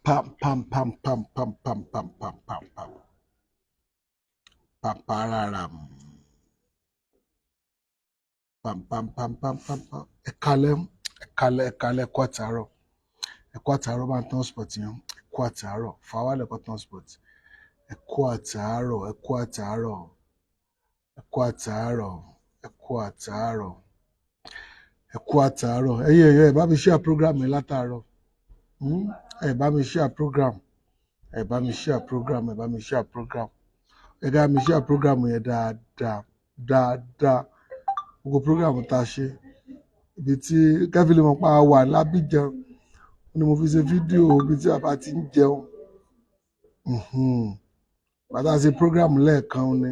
Pam pam pam pam pam pam pam pam pam pam pam pararam pam pam pam pam pam pam. Ẹ kálẹ́, ẹ kálẹ́, ẹ kálẹ́, ẹ kú àtàárọ̀, ẹ kú àtàárọ̀. Bá ń tán sport yẹn. Ẹ kú àtàárọ̀, fàwálẹ̀ kọ́ tán sport. Ẹ kú àtàárọ̀, ẹ kú àtàárọ̀, ẹ kú àtàárọ̀, ẹ kú àtàárọ̀, ẹ kú àtàárọ̀. Ẹ̀yin ẹ̀yọ́, ẹ bá mi share program yẹn látàárọ̀. Ẹ bá mi share program, ẹ bá mi share program, ẹ bá mi share program, ẹ bá mi share program yẹn dáadáa dáadáa. Gbogbo program tá a ṣe, ibi tí kẹ́fì lè mọ̀ pa wà lábìjan ni mo fi ṣe fídíò ibi tí bàbá ti ń jẹun. Bàtà ṣe program lẹ́ẹ̀kan ni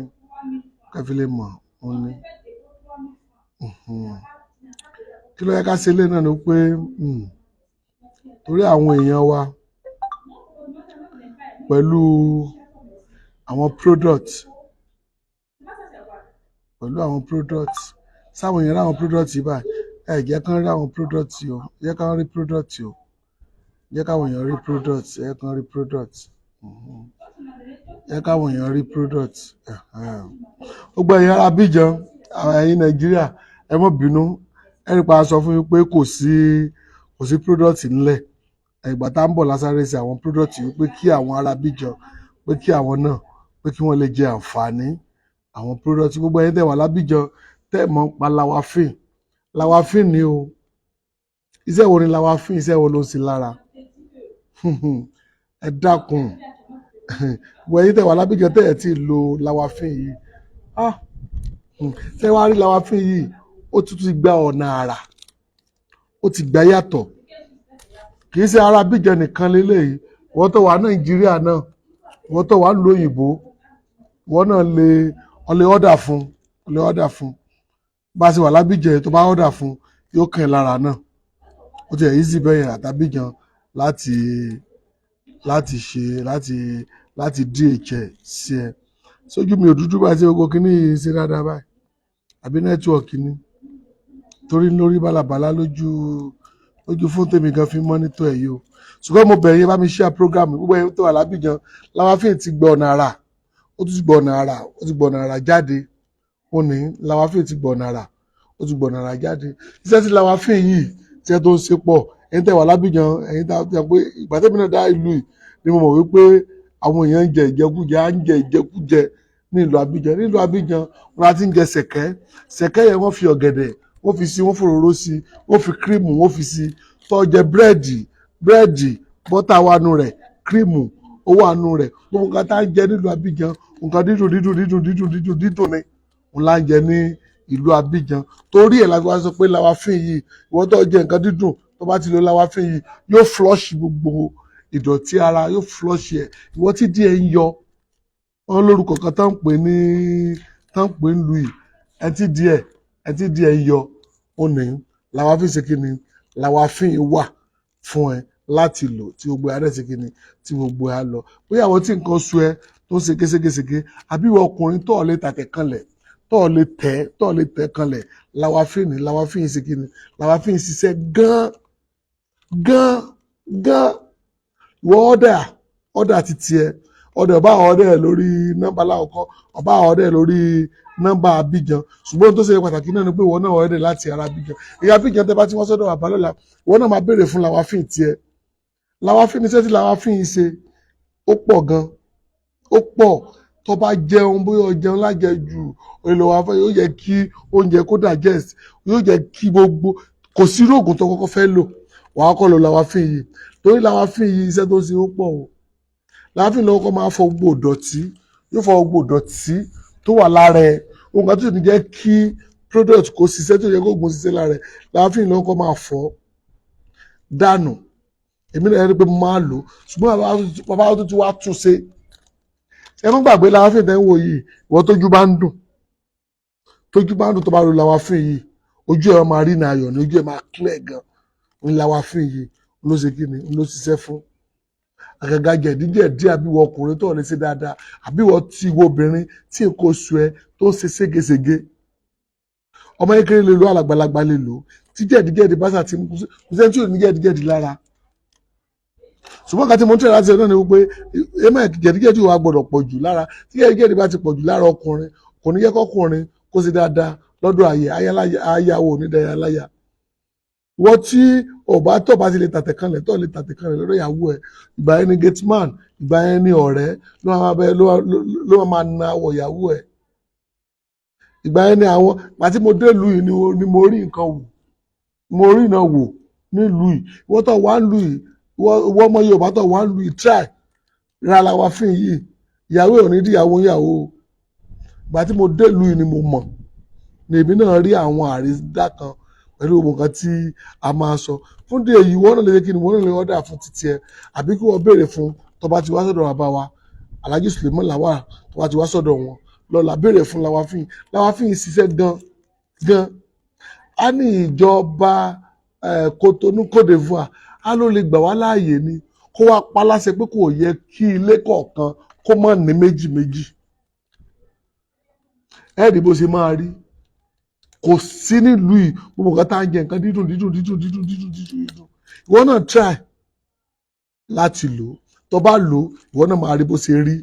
kẹ́fì lè mọ̀ òun ni. Kí ló yẹ ká ṣe lé náà ni pé torí àwọn èèyàn wa pẹ̀lú àwọn product, pẹ̀lú àwọn product sáwọn èèyàn ráwọn product yìí báyìí. Ẹ jẹ́ kán rí àwọn product yìí o, jẹ́ kán rí product o, jẹ́ káwọn èèyàn rí product, jẹ́ kán rí product, jẹ́ káwọn èèyàn rí product. Gbogbo ẹ̀yin ará Abidjan, àwọn ẹ̀yin Nàìjíríà, ẹ má bínú. Ẹ rí pa sọ fún yín pé kò sí product ńlẹ̀. Ìgbà tá ń bọ̀ lásáré sí àwọn product yìí pé kí àwọn ará Abidjan, pé kí àwọn náà, pé kí wọ́n lè jẹ àǹfààní àwọn product. Gbogbo ẹ̀yin tẹ́ wà lábìjan, tẹ́ mọ̀ pa Lawafin, Lawafin ni o. Iṣẹ́ wo ni Lawafin? Iṣẹ́ wo ló ń ṣe lára? Ẹ dákun, gbogbo ẹ̀yin tẹ́ wà lábìjan, tẹ́ ẹ̀ tí lo Lawafin yìí, ah, ṣé wàá rí Lawafin yìí? Ó tún ti gba ọ̀nà àrà, ó ti gbà yàtọ̀. Kì í ṣe ará Abidjan nìkan lélẹ́yìí. Wọ́n tó wà Nàìjíríà náà, wọ́n tó wà lóyìnbó, wọ́n náà lè ọ lè order fún, ọ lè order fún. Bá a ṣe wà lábìjan, tó bá order fún, yóò kàn ẹ́ lára náà. Ó ti ẹ̀ easy bẹ́yẹn àtàbíjan láti ṣe láti DHL sí ẹ. Sójú mi ò dúdú bá ṣe gbogbo kíní yìí ṣe dáadáa báyìí, àbí network ni? Torí lórí bálabàlá lójú fún tèmi gan fi monitor ẹ̀ yìí o. Ṣùgbọ́n mo bẹ̀rẹ̀ yín, bá mi share program. Gbogbo ẹ̀yin tó wà lábìjan, Lawafin ti gbọ́ ọ̀nà àrà, ó tún ti gbọ́ ọ̀nà àrà, ó ti gbọ́ ọ̀nà àrà jáde. Ó ní Lawafin ti gbọ́ ọ̀nà àrà, ó ti gbọ́ ọ̀nà àrà jáde. Iṣẹ́ tí Lawafin yìí, iṣẹ́ tó ń ṣe pọ̀. Ẹ̀yin tẹ́ wà lábìjan, ẹ̀yin tá a pé ìgbà tẹ́mi náà dá ìlú yìí ni mo mọ̀ wípé àwọn èèyàn ń jẹ ìjẹkújẹ, à ń jẹ ìjẹkújẹ ní ìlú Abidjan. Ní ìlú Abidjan, wọn á ti ń jẹ sẹ̀kẹ́. Sẹ̀kẹ́ yẹn, wọ́n fi ọ̀gẹ̀dẹ̀, wọ́n fi sí, wọ́n fi òróró sí, wọ́n fi cream, wọ́n fi sí. Tó jẹ búrẹ́dì, búrẹ́dì, bọ́tà wà nù rẹ̀, cream ó wà nù rẹ̀. Gbogbo nǹkan tá à ń jẹ nílùú Abidjan, nǹkan dídùn dídùn dídùn dídùn dídùn dídùn ni òun là ń jẹ ní ìlú Abidjan. Torí ẹ̀ la fi wá sọ pé Lawafin yìí, ìwọ́n tó jẹ nǹkan dídùn, tó bá ti lo Lawafin yìí, yóò flush gbogbo ìdọ̀tí ara, yóò flush ẹ̀. Ìwọ tí díẹ̀ ń yọ wọn lórúkọ kan tó ń pè ní, tó ń pè ń lu yìí, ẹtí díẹ̀ ń yọ, ó ní Lawafin ṣe kí ni? Lawafin wà fún ẹ láti lò, tí gbogbo ẹ ṣe kí ni, tí gbogbo ẹ lọ. Bóyá àwọn tí nǹkan sú ẹ tó ń ṣe késékèsèké, àbí ìwọ ọkùnrin tó lè tàtẹ̀ kanlẹ̀, tó lè tẹ̀ kanlẹ̀, Lawafin ní. Lawafin ṣe kí ni? Lawafin ṣiṣẹ́ gan gan gan. Ìwọ order ti tiẹ̀, order ọba, order lórí nọ́mbà láwùkọ́ ọba, order lórí nọ́mbà Abidjan. Ṣùgbọ́n tó ṣe pàtàkì náà ni pé ìwọ náà order láti ara Abidjan. Ìyá Abidjan, tẹ́ bá tí wọ́n sọ́dọ̀ bàbá lọ́la, ìwọ náà máa béèrè fún Lawafin tiẹ̀. Lawafin, iṣẹ́ tí Lawafin ṣe ó pọ̀ gan, ó pọ̀. Tó bá jẹun, bóyá o jẹun lájẹjù, èlò wàá yóò jẹ́ kí oúnjẹ kó digest, yóò jẹ́ kí gbogbo kò sí oògùn tó kọ́kọ́ fẹ́ lò, wàá kọ́ lo Lawafin yìí. Torí Lawafin yìí, iṣẹ́ tó ṣe ó pọ̀ o. Lawafin lọ́wọ́ kọ́ máa fọ gbogbo ìdọ̀tí, yóò fọ gbogbo ìdọ̀tí tó wà lára ẹ̀. Ohun kan tó ní jẹ́ kí product kó ṣiṣẹ́, tó yẹ kó oògùn ṣiṣẹ́ lára ẹ̀, Lawafin lọ́wọ́ kọ́ máa fọ dànù. Èmi náà rí i pé mo máa lò, ṣùgbọ́n bàbá tó ti wá tún ṣe. Ẹ má gbàgbé, Lawafin tẹ́ ń wò yìí, ìwọ tójú bá ń dùn, tójú bá ń dùn, tó bá lo Lawafin yìí, ojú ẹ̀ máa rí ní ayọ̀ ní, ojú ẹ̀ máa clear gan ní. Lawafin yìí ló ṣe kí ni, ló ṣiṣẹ́ fún àgàgà jẹ̀díjẹ̀dí, àbí ìwọ ọkùnrin tó lè ṣe dáadáa, àbí ìwọ tí ìwọ obìnrin tí nǹkan oṣù ẹ tó ń ṣe ségesège. Ọmọ kékeré lè lo, àgbàlagbà lè lò. Tí jẹ̀díjẹ̀dí bá ṣàti, kò sẹ́ni tí ò ní jẹ̀díjẹ̀dí lára. Ṣùgbọ́n kan tí mo ń tẹ̀lé láti ṣe náà ni wípé ẹ jẹ̀díjẹ̀dí wa gbọ́dọ̀ pọ̀ jù lára. Tí jẹ̀díjẹ̀dí bá ti pọ̀ jù lára ọkùnrin, kò ní yẹ kọ́kùnrin kó ṣe dáadáa lọ́dọ̀ ayé ayáwó onídàáyà láyà. Wọ́n tí ọba tó bá ti lè tàtẹ̀ kanlẹ̀, tó lè tàtẹ̀ kanlẹ̀ lọ́dọ̀ ìyàwó ẹ̀, ìgbà yẹn ni gateman, ìgbà yẹn ni ọ̀rẹ́ ló máa bẹ, ló máa na àwọ̀ ìyàwó ẹ̀. Ìgbà yẹn ni àwọn àti mo dé ìlú yìí ni mo rí nǹkan wò, mo rí iná wò nílùú yìí. Ìwọ́n tó wà ń lù yìí, ìwọ ọmọ Yorùbá tó wà ń lù yìí, try ra lawafin yìí. Ìyàwó ẹ̀ ò ní díyàwó ìyàwó. Ìgbà tí mo dé ìlú yìí ni mo mọ̀ ní èmi náà rí àwọn àrídá kan pẹ̀lú gbogbo nǹkan tí a máa sọ fún dé èyí. Wọ́n náà lè ṣe kí ni, wọ́n náà lè order fún títí ẹ, àbí kí wọ́n béèrè fún. Tó bá ti wá sọ́dọ̀ bàbá wa Alhaji Suleiman Lawal, tó bá ti wá sọ́dọ̀ wọn lọ́la, béèrè fún lawafin. Lawafin ṣiṣẹ́ gan gan. A ní ìjọba Cotonou, Côte d'Ivoire, á ló lè gbà wá láàyè ni kó wá pa láṣẹ pé kò yẹ kí ilé kọ̀ọ̀kan kó má ní méjì méjì. Ẹ rí bó ṣe máa rí. Kò sí nílùú yìí, gbogbo nǹkan tá à ń jẹ, nǹkan dídùn dídùn dídùn dídùn dídùn dídùn dídùn. Ìwọ náà try láti lò ó. Tó bá lò ó, ìwọ náà máa rí bó ṣe rí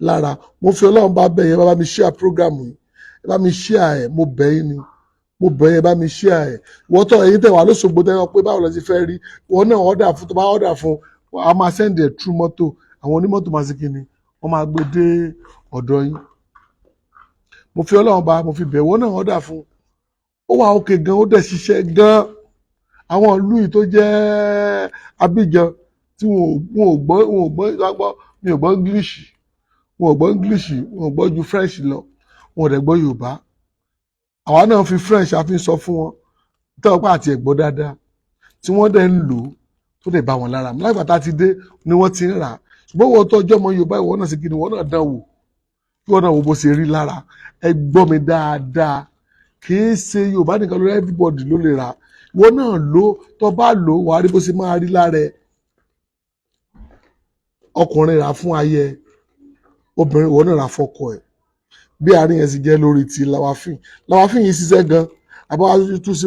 lára. Mo fi Ọlọ́run bá bẹ̀ yẹn, bá mi share program yìí, ẹ bá mi share ẹ̀. Mo bẹ̀ yín ni, mo bẹ̀ yín, ẹ bá mi share ẹ̀. Ìwọ tó ẹ̀yin tẹ̀ wá lóṣogbo, tẹ́ wọ́n pé báwo lọ sí fẹ́ rí, ìwọ náà order fún. Tó bá order fún, a máa send ẹ̀ through mọ́tò. Àwọn onímọ́tò máa ṣe kí ni, wọ́n máa gbé dé ọ̀dọ̀ yín. Mo fi Ọlọ́run bá, mo fi bẹ̀, ìwọ náà order fún. Ó wà òkè gan, ó dẹ̀ ṣiṣẹ́ gan. Àwọn ìlú yìí tó jẹ́ Abidjan tí wọn ò gbọ́ gbọ́, mi ò gbọ́ English, wọn ò gbọ́ English, wọn ò gbọ́ ju French lọ, wọn ò dẹ̀ gbọ́ Yorùbá. Àwa náà fi French a fi ń sọ fún wọn tẹ́wọ́ pé àti ẹ̀gbọ́ dáadáa, tí wọ́n dẹ̀ ń lò ó, tó dẹ̀ bá wọn lára mu. Lágbà tá a ti dé ni wọ́n ti ń rà á. Ṣùgbọ́n wọ́n tọ́jú ọmọ Yorùbá, ìwọ náà sì kí ni, wọ́n náà dán wò, kí wọ́n náà wo bó ṣe rí lára. Ẹ gbọ́ mi dáadáa, kì í ṣe Yorùbá nìkan lórí, everybody ló lè rà. Ìwọ náà lò, tó bá lò, wàá rí bó ṣe máa rí lára ẹ. Ọkùnrin, rà fún ayẹ. Obìnrin, ìwọ náà rà fọ́kọ ẹ. Bí àárín yẹn sì jẹ́ lórí ti lawafin. Lawafin yìí ṣiṣẹ́ gan. Àbáwá tún ṣe,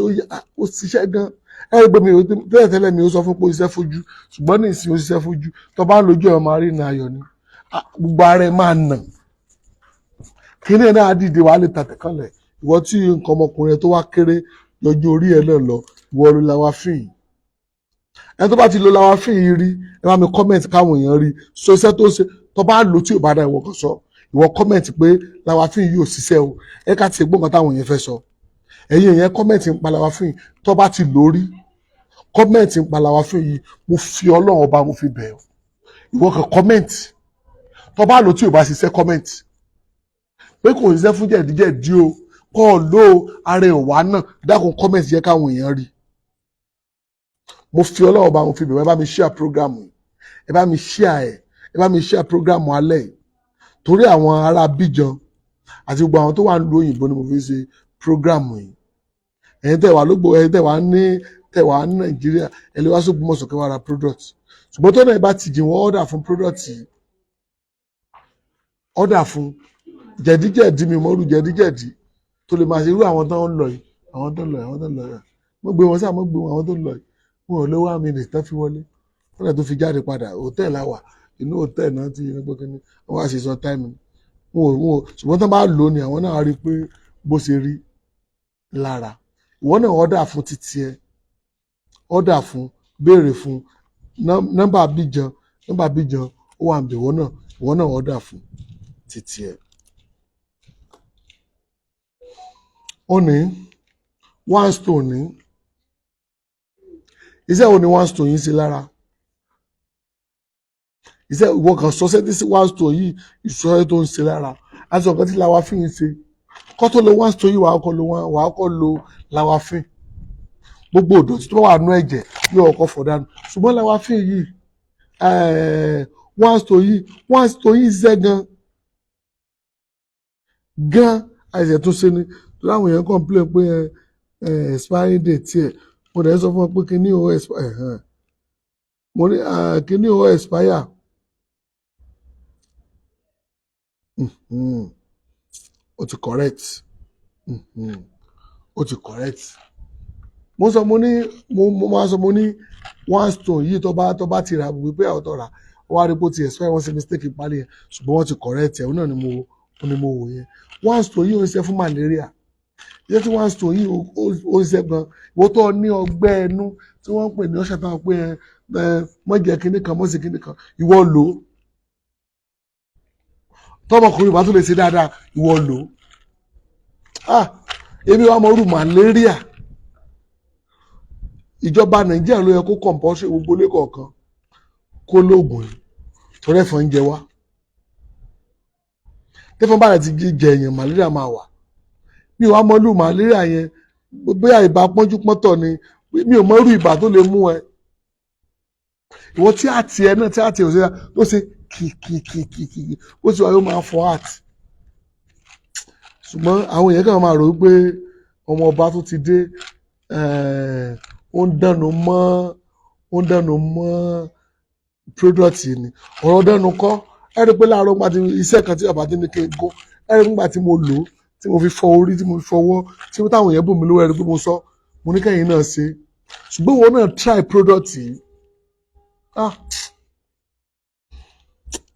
ó ṣiṣẹ́ gan. Ẹ rí pé mi ò tẹ́lẹ̀ tẹ́lẹ̀, mi ò sọ fún pé ó ṣiṣẹ́ fojú, ṣùgbọ́n ní ìsìn ó ṣiṣẹ́ fojú. Tó bá ń lójú ẹ̀, máa rí ìnà ayọ̀ ni. Gbogbo ara ẹ máa nà kíní ẹ̀ náà dìde, wàá lè tàtẹ̀ kanlẹ̀. Ìwọ tí nǹkan ọmọkùnrin ẹ tó wá kéré lọ́jọ́ orí ẹ náà lọ, ìwọ ló lawafin yìí. Ẹ tó bá ti lo lawafin yìí rí, ẹ bá mi comment káwọn èèyàn rí. So iṣẹ́ tó ṣe, tó bá lò, tí ò bá dá, ìwọ kan sọ, ìwọ comment pé lawafin yìí ò ṣiṣẹ́ o. Ẹ ká ti gbọ́ nǹkan táwọn èèyàn fẹ́ sọ. Ẹ̀yin èèyàn, comment ń pa lawafin. Tó bá ti lò rí, comment ń pa lawafin yìí. Mo fi Ọlọ́run ọba, mo fi bẹ̀ ọ́, ìwọ kan comment. Tó bá lò, tí ò bá ṣiṣẹ́, comment pé kò ṣiṣẹ́ fún jẹ̀díjẹ̀dí o, kọ́ ọ lò ó, ara ẹ̀ wá náà. Dákun, comment yẹ káwọn èèyàn rí. Mo fi Ọlọ́run ọba, mo fi bẹ̀ wọ́n, ẹ bá mi share program yìí, ẹ bá mi share ẹ, ẹ bá mi share program alẹ́ yìí, torí àwọn ará Abidjan àti gbogbo àwọn tó wà nílùú òyìnbó ni mo fi ṣe program yìí. Ẹ̀yin tẹ́ wà lógbò, ẹ̀yin tẹ́ wà ní, tẹ́ wà ní Nàìjíríà, ẹ lè wá s'Ógbómọ̀ṣọ́ kẹ́ wá ra product. Ṣùgbọ́n tó náà bá ti jìn, wọ́n order fún product yìí, order fún jẹ̀díjẹ̀dí. Mi mọ́rú jẹ̀díjẹ̀dí tó lè máa ṣe irú àwọn tó ń lọ yìí, àwọn tó ń lọ yìí, àwọn tó ń lọ yìí. Mo gbé wọn sáà, mo gbé wọn. Àwọn tó ń lọ yìí, wọn ò lówó àmì nìkan fi wọlé, wọn lè tó fi jáde padà. Hòtẹ́ẹ̀lì àwà, inú hòtẹ́ẹ̀lì náà ti ní pé kíní wọ́n wá ṣe sọ time wọn ò. Ṣùgbọ́n tó bá lò ó ni àwọn náà rí i pé bó ṣe rí lára. Ìwọ náà order fún títí ẹ, order fún, béèrè fún. Nọ́mbà Abidjan, nọ́mbà Abidjan ó wà níbẹ̀. Ìwọ náà order fún títí ẹ. Ó ní one stone ní iṣẹ́ wo ni one stone yìí ṣe lára? Iṣẹ́ ìwọ kan sọ sẹ́tí sí one stone yìí, ìṣòro tó ń ṣe lára àti ọ̀kan tí lawafin ń ṣe. Kọ́ tó lo one stone yìí, wàá kọ́ lo lawafin. Gbogbo ìdọ̀tí tó bá wà nú ẹ̀jẹ̀ yóò kọ́ fọ̀ dànù. Ṣùgbọ́n lawafin yìí, one stone yìí, one stone yìí ṣiṣẹ́ gan gan. Àìsàn tó ṣe ni torí àwọn èèyàn complain pé expiry date ẹ̀. Mo dẹ̀ sọ fún wọn pé kíní o expire, mo ní kíní o expire. Ó ti correct. Ó ti correct. Mo sọ, mo ní mo máa sọ, mo ní One stone yìí, tó bá ti rà wípé àwọn tó rà wọ́n á rí pé ó ti expire, wọ́n ṣe mistake ìparí yẹn, ṣùgbọ́n wọ́n ti correct ẹ̀. Òun náà ni mo wò yẹn. One stone yìí, ó ń ṣe fún malaria. Iṣẹ́ tí one stone yìí ó ń ṣe gan, ìwọ tó ní ọgbẹ́ ẹnu tí wọ́n ń pè ní ọ̀ṣẹ̀ táwọn pé ẹ mọ̀ jẹ́ kinní kan, mọ̀ sí kinní kan, ìwọ lò ó. Tọmọkùnrin bá tún lè ṣe dáadáa, ìwọ lò ó. Ah, èmi wàá mọ irú malaria. Ìjọba Nàìjíríà ló yẹ kó compulsory, gbogbo ilé kọ̀ọ̀kan kó lóògùn yìí, torí ẹ̀fọn ń jẹ wá. Tẹ́fọn bá rẹ̀ ti jẹ èèyàn, malaria máa wà. Mi ò wá mọ irú malaria yẹn, bóyá ibà pọ́njú pọ́ntọ̀ ni, mi ò mọ irú ibà tó lè mú ẹ. Ìwọ tí àti ẹ náà, tí àti ẹ ò ṣe tó ṣe kìkìkìkì, ó sì wá, yóò máa fọ àti. Ṣùgbọ́n àwọn èèyàn kan máa rò wípé ọmọ ọba tó ti dé, ó ń dànù mọ́ product yìí ni. Ọ̀rọ̀ dànù kọ́. Ẹ rí i pé láàárọ̀ nígbà tí iṣẹ́ kan tí bàbá tí ní kí n gún, ẹ rí i nígbà tí mo lò ó, tí mo fi fọ orí, tí mo fi fọwọ́, tí táwọn èèyàn bù mí lówó, ẹ rí i pé mo sọ, mo ní kẹ́yìn náà ṣe. Ṣùgbọ́n ìwọ náà try product yìí. Ah,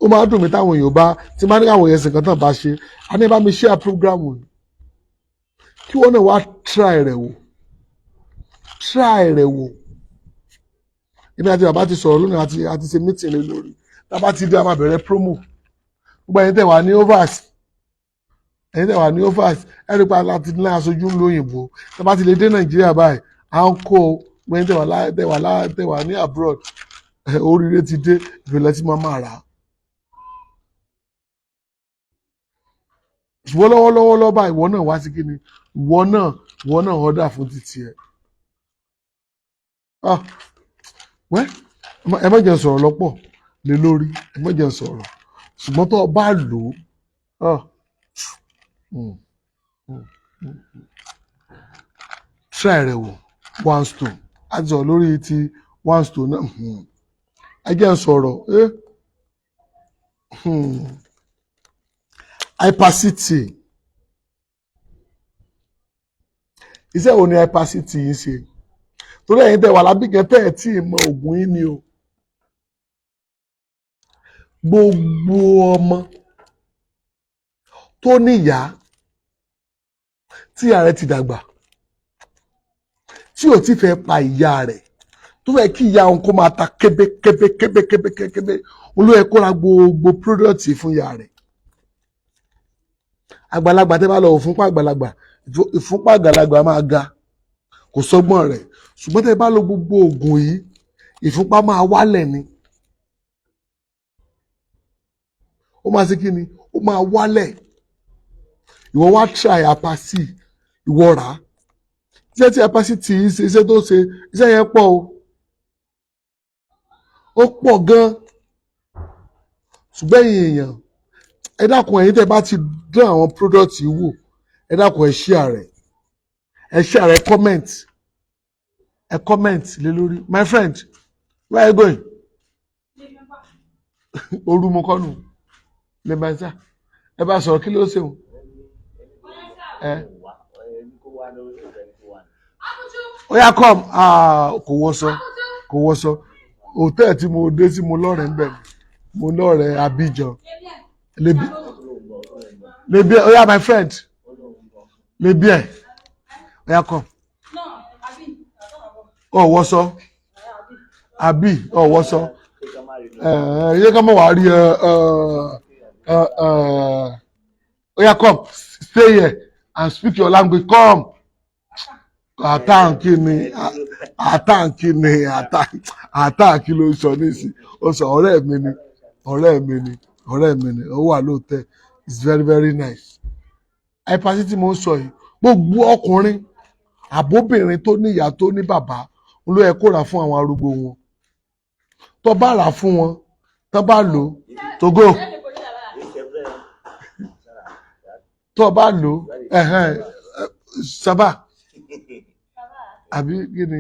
ó máa dùn mí táwọn èèyàn bá tí máa ní káwọn èèyàn sìnkan tán bá ṣe. A ní bá mi share program yìí, kí wọ́n náà wá try rẹ̀ wò, try rẹ̀ wò. Èmi àti bàbá ti sọ̀rọ̀ lónìí, àti ṣe meeting lé lórí. Tá a bá ti dé, a máa bẹ̀rẹ̀ promo. Gbogbo ẹ̀yin tẹ̀ wá ní overs, ẹ̀yin tẹ̀ wá ní overs, ẹ rí pa láti ní aṣojú ńlú òyìnbó. Tá a bá ti lè dé Nàìjíríà báyìí, à ń kó gbogbo ẹ̀yin tẹ̀ wá ní abroad. Oríire ti dé, ìpìlẹ̀ tí máa máa rà á. Ṣùgbọ́n lọ́wọ́lọ́wọ́ lọ́ba, ìwọ náà wá sí kí ni, ìwọ náà order fún títí ẹ̀. Ah wẹ́, ẹ má jẹ́ sọ̀rọ̀ lọ́pọ̀ lé lórí, ẹ má jẹ́ sọ̀rọ̀. Ṣùgbọ́n tó o bá lò ó, ah, try rẹ̀ wò. One stone, a ti sọ̀rọ̀ lórí ti one stone náà. Ẹ jẹ́ n sọ̀rọ̀. Hypercity, iṣẹ́ wo ni hypercity yìí ṣe? Torí ẹ̀yin tẹ́ wà lábìkẹ́, tẹ́ ẹ̀ tí ì mọ ògùn yín ni o. Gbogbo ọmọ tó níyàá, tí ìyá rẹ̀ ti dàgbà, tí ò ti fẹ́ pa ìyá rẹ̀, tó fẹ́ kí ìyá òun kó máa ta kébé kébé kébé kébé kébé, olóyè kó ra gbogbo product fún ìyá rẹ̀. Àgbàlagbà, tẹ́ bá lọ ìfúnpá àgbàlagbà, ìfúnpá àgbàlagbà máa ga, kò sọ́gbọ́n rẹ̀. Ṣùgbọ́n tẹ́ bá lo gbogbo oògùn yìí, ìfúnpá máa wálẹ̀ ni. Ó máa ṣe kí ni? Ó máa wálẹ̀. Ìwọ wá try apasi, ìwọ rà á. Iṣẹ́ tí apasi tì í ṣe, iṣẹ́ tó ṣe, iṣẹ́ yẹn pọ̀ o, ó pọ̀ gan. Ṣùgbọ́n ẹ̀yin èèyàn, ẹ dákun, ẹ̀yin tẹ́ bá ti dán àwọn product yìí wò, ẹ dákun, ẹ share rẹ̀, ẹ share rẹ̀, comment, ẹ comment lé lórí. My friend, where are you going? Orú mo kọ́nu lè máa sá. Ẹ bá sọ̀rọ̀, kí ló ṣeun ẹ? Ó yá, come. Ah, kò wọṣọ, kò wọṣọ. Hòtẹ́ẹ̀lì tí mo dé sí, mo lọ́rẹ̀ẹ́ ń bẹ̀, mo lọ́rẹ̀ẹ́ Abidjan lebi lebi. Ó yá, my friend, lebi ẹ. Ó yá, come. Ó wọṣọ àbí ó wọṣọ? Ẹ ẹ yẹ ká mọ̀ wá rí ẹ. Ẹ ẹ, ó yá, come, stay here and speak your language. Come. Àtàǹkì ni, àtàǹkì ni, àtàǹkì ló sọ nísìn. Ó sọ ọ̀rẹ́ mi ni, ọ̀rẹ́ mi ni, ọ̀rẹ́ mi ni. Ó wà lóòótẹ́. It's very very nice. Hypercity mo ń sọ yìí, gbogbo ọkùnrin àbóbìnrin tó ní ìyá, tó ní bàbá, ló yẹ kó rà fún àwọn arúgbó wọn. Tó bá rà fún wọn, tó bá lò Togo, tó bá lò ẹhẹn sábà àbí kí ni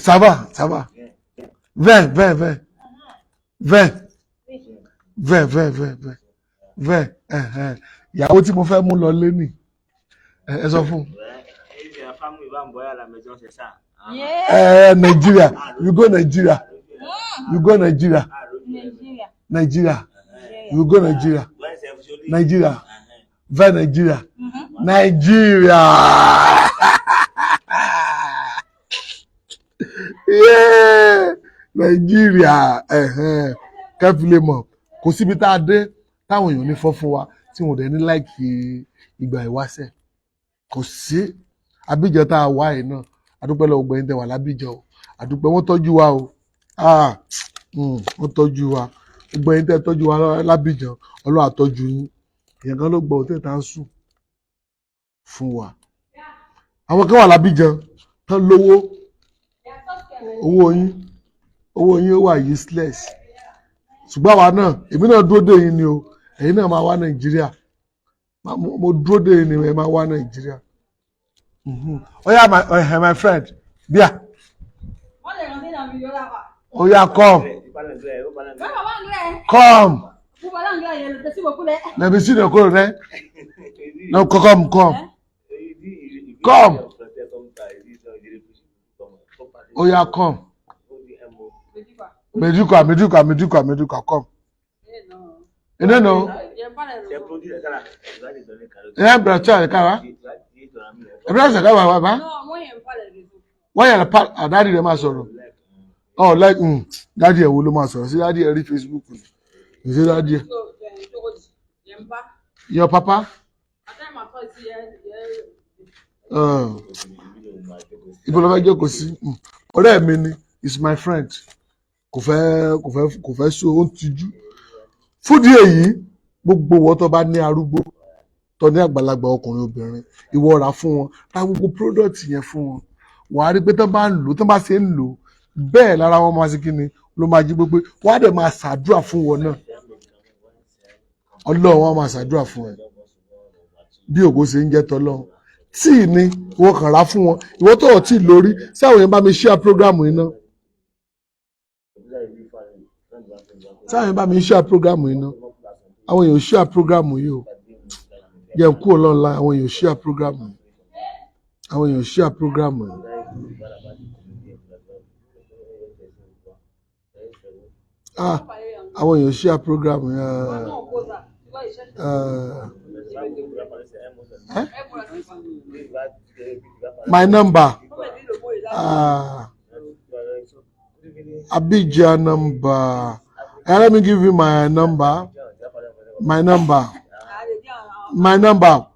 sábà sábà, vingt vingt vingt vingt vingt vingt vingt vingt vingt. Ìyàwó tí mo fẹ́ mú lọ lé nì, ẹ sọ fún un. femme, il va envoyer à la maison, c'est ça. Ah, Yeah. Eh, Nigeria, you go Nigeria, you go Nigeria, ah, l'autre, Nigeria. Nigeria, you go Nigeria, ouais, c'est joli. Nigeria, Ah, ah. va Nigeria, Nigeria. Yeah! Nigeria, ẹ̀hẹ́n. Kẹ́fìlẹ̀ mọ̀, kò síbi tá a dé táwọn èèyàn ní fọ́ fún wa tí wọn ò dẹ̀ ní like ìgbà ìwáṣẹ̀. Kò sí Abidjan tá a wá yìí náà. Àdúpẹ́ lọ́wọ́ gbẹ̀yìn tẹ̀ wà lábíjan o. Àdúpẹ́, wọ́n tọ́jú wa o. Ah, wọ́n tọ́jú wa. Gbogbo ẹ̀yin tẹ́ tọ́jú wa lábíjan, Ọlọ́run á tọ́jú yín. Èèyàn kan ló gbọ́ òtẹ́ tá ń sùn fún wa. Àwọn kan wà lábíjan tán lówó. Owó yín, owó yín ó wà useless. Ṣùgbọ́n àwa náà, èmi náà dúró dè yín ni o. Ẹ̀yin náà máa wá Nàìjíríà. Mo dúró dè yín ni, ẹ máa wá Nàìjíríà. Oya, my friend, bíà. Wọ́n lè rántí náà mi yóò lápá. Oya, come. Il parle anglais, il parle anglais. Wọ́n bá anglais. Come. Vous parlez anglais, il y a beaucoup de. Lẹ́bi sí ìdókòrò rẹ no, come, come. Il dit, il Come. dit en français comme ça, il dit, ça, il réfléchit comme ça. Faut parler. Oya, come. Faut dire un mot. Meduka, meduka, meduka, meduka, come. Eh non. Ẹ nọ. Il pas les C'est produit, ça là. Il va te donner cadeau. Ẹ bẹ̀rẹ̀ tí a lè kára. Tu vas dire ton ami. Ẹ bẹ̀rẹ̀ sẹ̀ kára bàbá. Non, moi, il pas les réseaux. Wọ́n yàrá pa àdáàdì rẹ̀ máa sọ̀rọ̀. Ọ̀ like, daddy ẹ̀ wo ló máa sọ̀rọ̀ sí? Daddy ẹ̀ rí Facebook ni ṣé daddy ẹ̀. J'aime pas. Your papa. Attends, ma soeur ici, elle. Ibo ló fẹ́ jókòó sí? Ọ̀rẹ́ mi ni, is my friend. Kò fẹ́ so, ó ń tijú. Fúdí èyí, gbogbo wọn tó bá ní arúgbó, tó ní àgbàlagbà, ọkùnrin, obìnrin, ìwọ rà fún wọn, ra gbogbo product yẹn fún wọn. Wàá rí pé tó bá ń lò, tó bá ṣe ń lò bẹ́ẹ̀, lára wọn máa ṣe kí ni ló máa jí gbogbo. Wọ́n á dẹ̀ máa ṣàdúrà fún wọn náà. Ọlọ́run, wọn máa ṣàdúrà fún ẹ bí ògo ṣe ń jẹ́ tọ́lọ́run. Tíì ni ìwọ kàn rà fún wọn, ìwọ tó ọ̀ tíì lórí sí. Àwọn èèyàn bá mi share program yìí náà. Sáwọn èèyàn bá mi share program yìí náà. Àwọn èèyàn share program yìí o. Jẹ́ n kúrò lọ́la. Àwọn èèyàn share program yìí, àwọn èèyàn share program yìí. Ah, àwọn èèyàn share program yìí. Eh? My number, Abidjan number. Let me give you my number, my number, my number: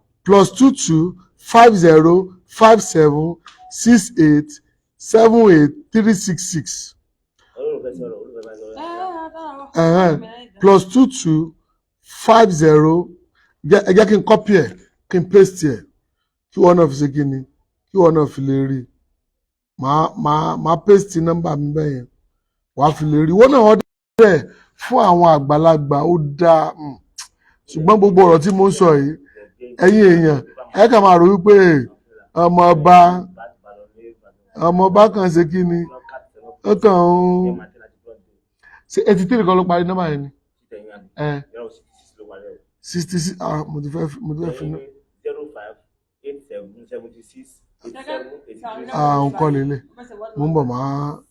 +2250576878366. +2250. Ẹ jẹ́ kí n copy ẹ̀, kí n paste ẹ̀, kí wọ́n náà fi ṣe kí ni, kí wọ́n náà fi lè rí. Màá paste nọ́mbà mi bẹ́ẹ̀ yẹn, wàá fi lè rí. Wọ́n náà order fún àwọn àgbàlagbà, ó dáa. Ṣùgbọ́n gbogbo ọ̀rọ̀ tí mo ń sọ yìí, ẹ̀yin èèyàn, ẹ kàn máa rò wípé ọmọ ọba, ọmọ ọba kan ṣe kí ni, ó kàn ń ṣe. 83 kan ló parí nọ́mbà yẹn ni ẹ 66. Ah, mo ti fẹ́ fi ná. Ah, nǹkan lélẹ̀ mo ń bọ̀, máa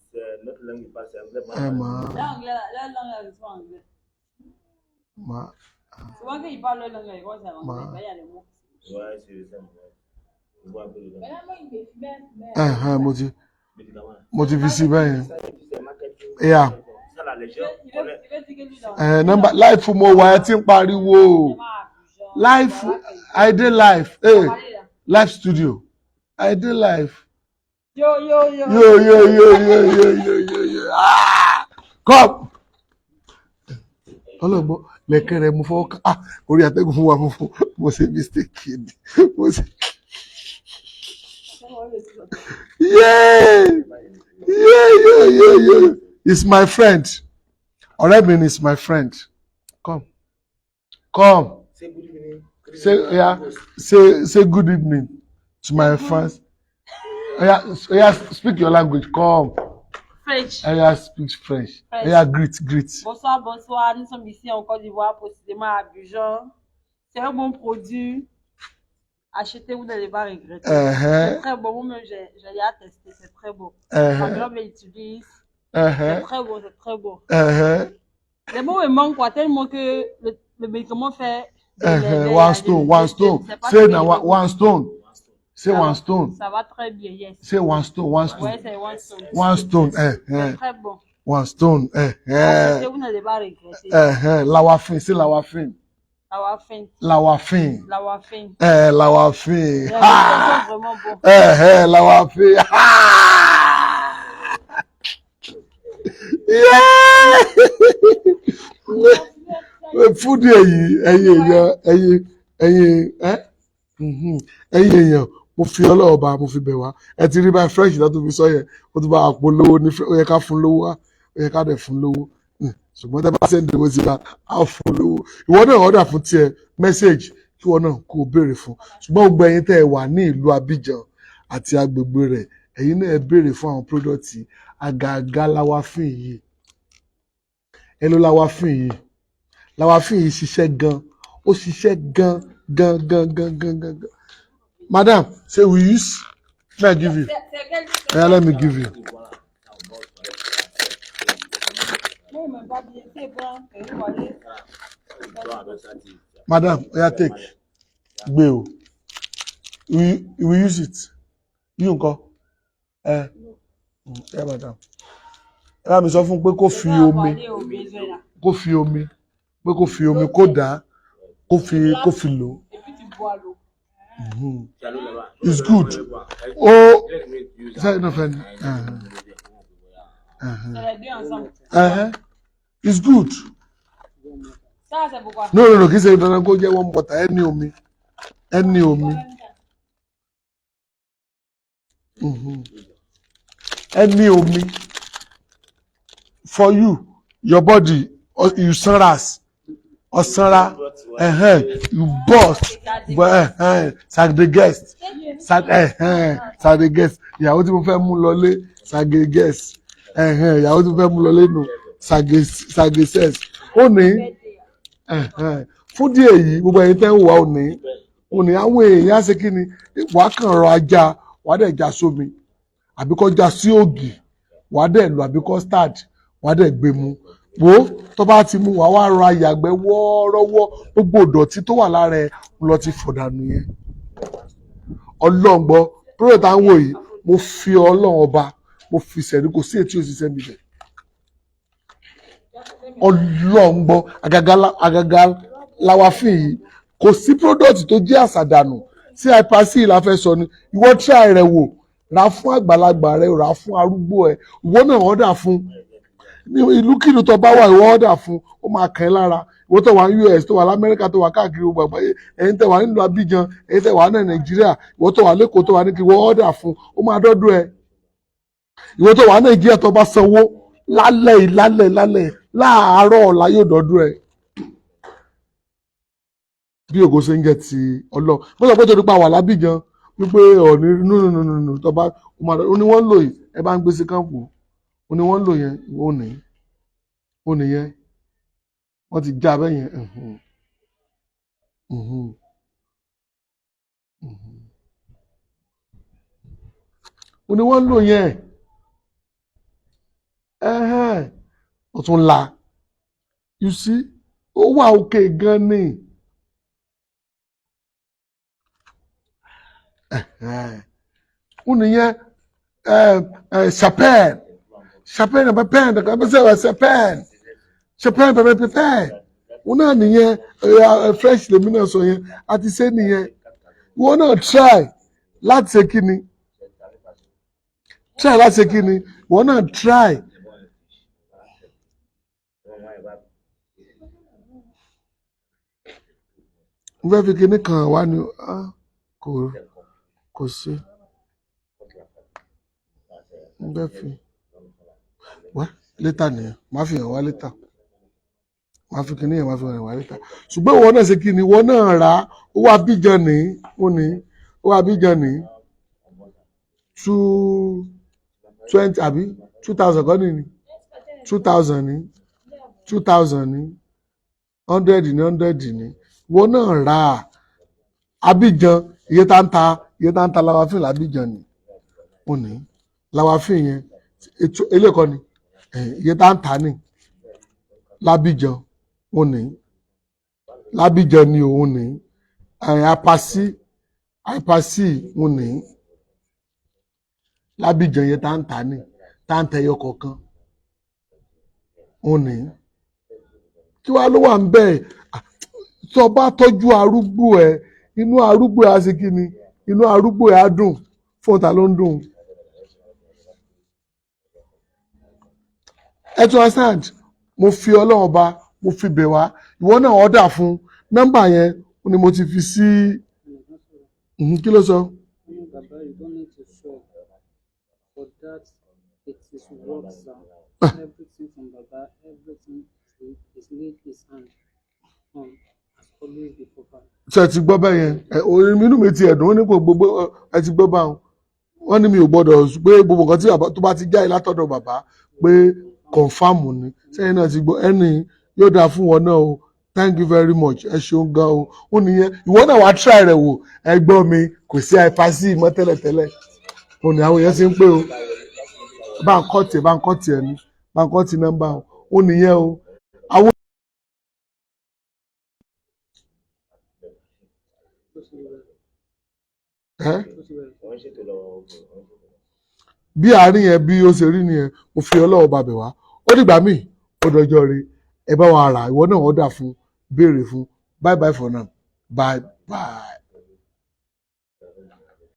ẹ máa máa. Souvent, quand il parle leur langue, il commence à Ma- il y a les mots. Ẹ̀hẹ́n, mo ti fi sí bẹ́ẹ̀ yẹn. Yeah. Ẹ̀ nọ́mbà live mo wà, ẹ ti ń pariwo live. I dey live, hey, live studio, I dey live. Yo, yo, yo. Yo, yo, yo, yo, yo, yo, yo, yo, ah, come. Ọlọ́gbọ́n lẹ́kẹ́ rẹ̀ mo fọwọ́ kàn. Ah, orí atẹ́gùn fún wa. Mo ṣe mistake ni mo ṣe. Yeah, it's my friend. Ọ̀rẹ́ mi ni, is my friend. Come, come. Say, yeah, say good evening to my fans. Oya, oya, speak your language. Come. French. Oya, speak French. French. Oya, greet, greet. Bonsoir, bonsoir. Nous sommes ici en Côte d'Ivoire, précisément à Abidjan. C'est un bon produit. Achetez, vous n'allez pas regretter. Uh-huh. C'est très bon. Moi-même, j'ai déjà testé. C'est très bon. Ma Uh-huh. grand-mère utilise. C'est Uh-huh. très bon, c'est très bon. Uh-huh. Les mots me manquent, quoi, tellement que le médicament fait. Uh-huh. One stone, one stone. Je ne sais pas Say ce que na je one, veux. one stone. Say Ça one va, stone. ça va très bien, yes. Say one stone, one stone. Ouais, c'est one stone. One stone. C'est Eh. très bon. One stone. Eh. Achetez, vous n'allez pas regretter. Eh. Lawafin. Say lawafin. Lawafin. Lawafin. Lawafin. Eh, lawafin. Les résultats sont vraiment bons. Eh, lawafin. Ah! Yeah! Fún díẹ̀ yìí, ẹ̀yin èèyàn, ẹ̀yin, ẹ̀yin, ẹ́, ẹ̀yin èèyàn, mo fi Ọlọ́run ọba, mo fi bẹ̀ wá. Ẹ ti rí báyìí fresh tó fi sọ yẹn, ó tún bá wa polówó ní ó yẹ ká fún lówó wá, ó yẹ ká dẹ̀ fún lówó. Ṣùgbọ́n tẹ́ bá send owó sí wa, á fún lówó. Ìwọ náà order fún tiẹ̀ message kí ìwọ náà kó o béèrè fún. Ṣùgbọ́n gbogbo ẹ̀yin tẹ́ ẹ wà ní ìlú Abidjan àti agbègbè rẹ̀, ẹ̀yin náà ẹ béèrè fún àwọn product àgàgà Lawafin yìí. Ẹ ló Lawafin yìí. Lawafin yìí ṣiṣẹ́ gan. Ó ṣiṣẹ́ gan gan gan gan gan gan gan. Madam, say we use. May I give you? C'est quel Yeah, let me give you. Moi, je pas bien. C'est bon. Et vous voyez. Madam, oya take. Gbé o. We use it. You ńkọ́? Eh. Yeah, madam. Ẹ bá mi sọ fún un pé kó fi omi, kó fi omi, pé kó fi omi kó dà á, kó fi lò ó. Et puis tu bois l'eau. It's good. Oh, is that enough? C'est les deux ensemble. It's good. Ça, c'est pourquoi. No, no, no, kì í ṣe dandan kó jẹ́ warm water, ẹ ní omi. Ẹ ní omi. Ẹ ní omi. For you, your body, you sanra, ọ̀sanra, you burst, but sagregest, sagregest. Ìyàwó tí mo fẹ́ mú lọlé, sagregest. Ìyàwó tí mo fẹ́ mú lọlé nù, sagregest. Ó ní fún díẹ̀ yìí, gbogbo ẹ̀yin tẹ́ ń wà òní, òní àwọn èèyàn á ṣe kí ni, wàá kàn rọ ajá, wàá dẹ̀ já sómi, àbí kó já sí ògì, wàá dẹ̀ lò àbí custard, wàá dẹ̀ gbé mu. Wo tó bá ti mú, wàá wá rọ ayàgbẹ́ wọ́ọ́rọ́wọ́, gbogbo ìdọ̀tí tó wà lára ẹ lọ ti fọ̀dànù yẹn. Ọlọ́run gbọ́, product à ń wò yìí, mo fi Ọlọ́run ọba, mo fi sẹ̀rí, kò sí ètí òṣìṣẹ́ mi bẹ̀. Ọlọ́run gbọ́, àgàgà Lawafin yìí, kò sí product tó jẹ́ àṣàdànù tí hyper la fẹ́ sọ ni. Ìwọ try rẹ̀ wò, rà fún àgbàlagbà rẹ, rà fún arúgbó ẹ, ìwọ náà order fún. Ní ìlúkìlú tó bá wà, ìwọ order fún, ó máa kàn ẹ́ lára. Ìwọ tó wà ní US, tó wà lamẹ́ríkà, tó wà káàkiri gbogbo àgbáyé, ẹ̀yin tẹ́ wà nílùú Abidjan, ẹ̀yin tẹ́ wà ní Nàìjíríà, ìwọ tó wà lẹ́kọ̀ọ́, tó wà ní kí ìwọ order fún, ó máa dọ́dọ̀ ẹ. Ìwọ tó wà ní Nàìjíríà, tó bá sanwó lálẹ́ yìí, lálẹ́ lálẹ́ láàárọ̀ ọ̀la yóò dọ́dọ̀ ẹ. Bí ògo ṣe ń jẹ́ ti Ọlọ́run, mo sọ pé torí pa wà lábìjan wípé ọ̀ní nínú tó bá ó ní wọ́n ń lò yìí, ẹ bá ń gbé sí kámpù, ó ní wọ́n ń lò yẹn, ó ní ó nìyẹn, wọ́n ti já abẹ́ yẹn. Mhm, mhm. Ó ní wọ́n ń lò yẹn, ẹ̀hẹ́n, ó tún la, you see, ó wà òkè gan ni. Ẹ̀hẹ́n. Ó nìyẹn, chapel chapel pẹpẹ pẹpẹ chapel chapel pẹpẹ pẹpẹ, ó náà nìyẹn, fresh lèmi náà sọ yẹn àti ṣé nìyẹn. Ìwọ náà try láti ṣe kí ni, try láti ṣe kí ni, ìwọ náà try. Mo fẹ́ fi kinní kan wá ní kò sí. Mo fẹ́ fi wá létà nìyẹn, má fi hàn wá létà, má fi kinní yẹn, má fi hàn wá létà. Ṣùgbọ́n ìwọ náà ṣe kí ni, ìwọ náà rà á, ó wà Abidjan ní, ó ní ó wà Abidjan ní 220 àbí 2,000 kọ́ ni 2,000 ní 2,000 ní 100 ní 100 ní, ìwọ náà rà á. Abidjan Iye tá ń ta lawafin l'Abidjan ni ó ní lawafin yẹn, ètò elékọ́ ni iye tá ń ta ní l'Abidjan, ó ní l'Abidjan ni òun ní apasi apasi, ó ní l'Abidjan, iye tá ń ta ní, tá ń tẹyọ kọ̀ọ̀kan, ó ní. Kí wàá ló wà ń bẹ́ẹ̀? Tó bá tọ́jú arúgbó ẹ, inú arúgbó ẹ á ṣe kí ni? Inú arúgbó ẹ á dùn. Fún ta ló ń dùn? Ẹ tún understand. Mo fi Ọlọ́run Ọba, mo fi bẹ̀ wá. Ìwọ náà ọ̀dà fún nọ́mbà yẹn ni mo ti fi sí. Kí ló sọ? Baba, you don't need to swear for that. It is work, sir. Everything from Baba, everything is laid his hand on has always been proper. Ṣe ti gbọ́ bẹ́ẹ̀ yẹn? Ẹ orin inú mi ti ẹ̀dùn ó ní kò gbogbo. Ẹ ti gbọ́ báwọn. Wọ́n ní mi ò gbọ́dọ̀ pé gbogbo nǹkan tí bàbá tó bá ti jáde látọ̀dọ̀ bàbá pé confirm ni. Sẹ́yìn náà ti gbọ́ ẹni yóò dáa fún wọn náà o. Thank you very much, ẹ ṣeun gan o. Ó nìyẹn, ìwọ náà wàá try rẹ̀ wò. Ẹ gbọ́ mi, kò sí àìfàsí mọ́ tẹ́lẹ̀tẹ́lẹ̀. Ó ní àwọn èèyàn ti ń pè o. Bá ń kọ́ tiẹ̀, bá ń kọ́ tiẹ̀ ni, bá ń kọ́ ti nọ́mbà o. Ó nìyẹn o. Àwọn. Ó ti bẹ̀rẹ̀. Ẹ́? Ó ti bẹ̀rẹ̀. Wọ́n ṣètò lọ́wọ́, wọ́n ṣètò lọ́wọ́. Bí àárín yẹn bí ó ṣe rí nìyẹn. Mo fi Ọlọ́wọ́ bá bẹ̀ wá. Ó dìgbà míì, ó dọjọ́ rí. Ẹ bá wa rà, ìwọ náà ọ̀dà fún, béèrè fún. Bye bye for now, bye bye.